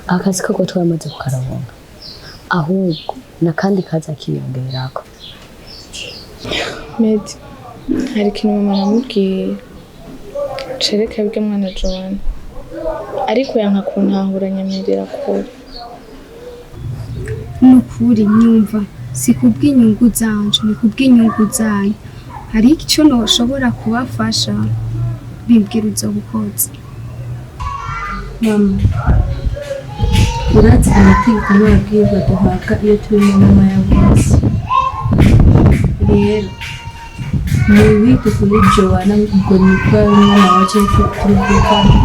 Akazi koko twaramaze kukaronka, ahubwo nakandi kaza kiyongerako. Medi, hari ikintu mama namubwiye cereka bwe mwana Joanna, ariko yanka kuntahura nyamirira kure. Nukuri nyumva si kubw'inyungu zanje, ni kubw'inyungu zanyu. Hari icyo noshobora kubafasha, bimbwira uzobukoze. Mama, urazi amategeko n'amabwiriza duhabwa iyo turi mu nama ya bose. Rero ni wige kuri Joanna ngo ni uko ari umwana wacu ariko turuvukana.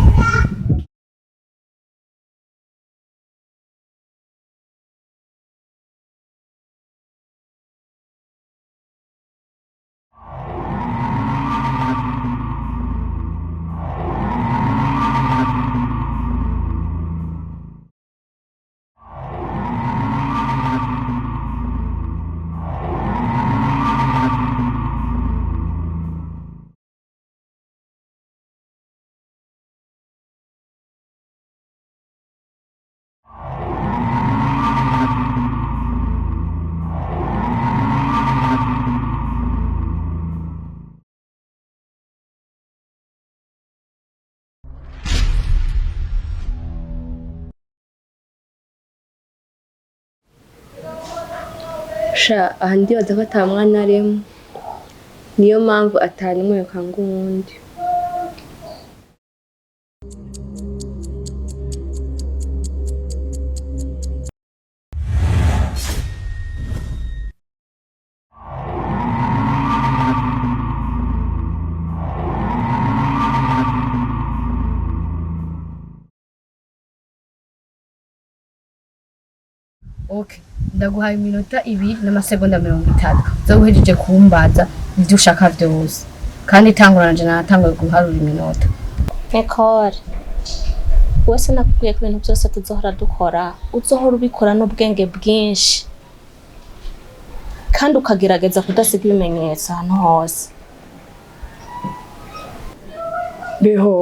Sha, aha ndibaza ko ata mwana arimo, niyo mpamvu atanumwe yokanga uwundi. Okay, ndaguhaye iminota 2 n'amasegonda 30 uzoba uhejeje kumbaza ivyo ushaka vyose, kandi itanguranje natanguye guharura iminota. Nicole, wese nakubwiye ko ibintu byose tuzohora dukora uzohora ubikora n'ubwenge bwinshi, kandi ukagerageza kudasiga ibimenyetso ahantu hose. Beho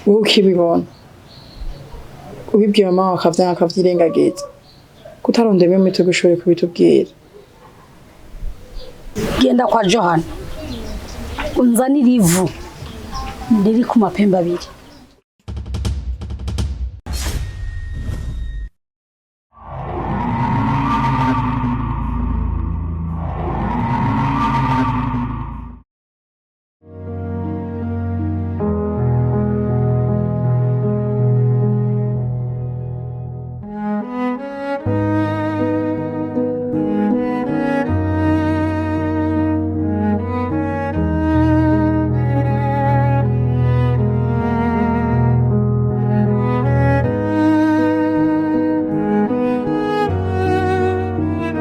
wowe ukibibona, ubibwiye mama wawe akavyanga akavyirengagiza, kutarondera imwe mitego ushobore kubitubwira. Genda kwa Johana unzanire ivu riri ku mapembe abiri.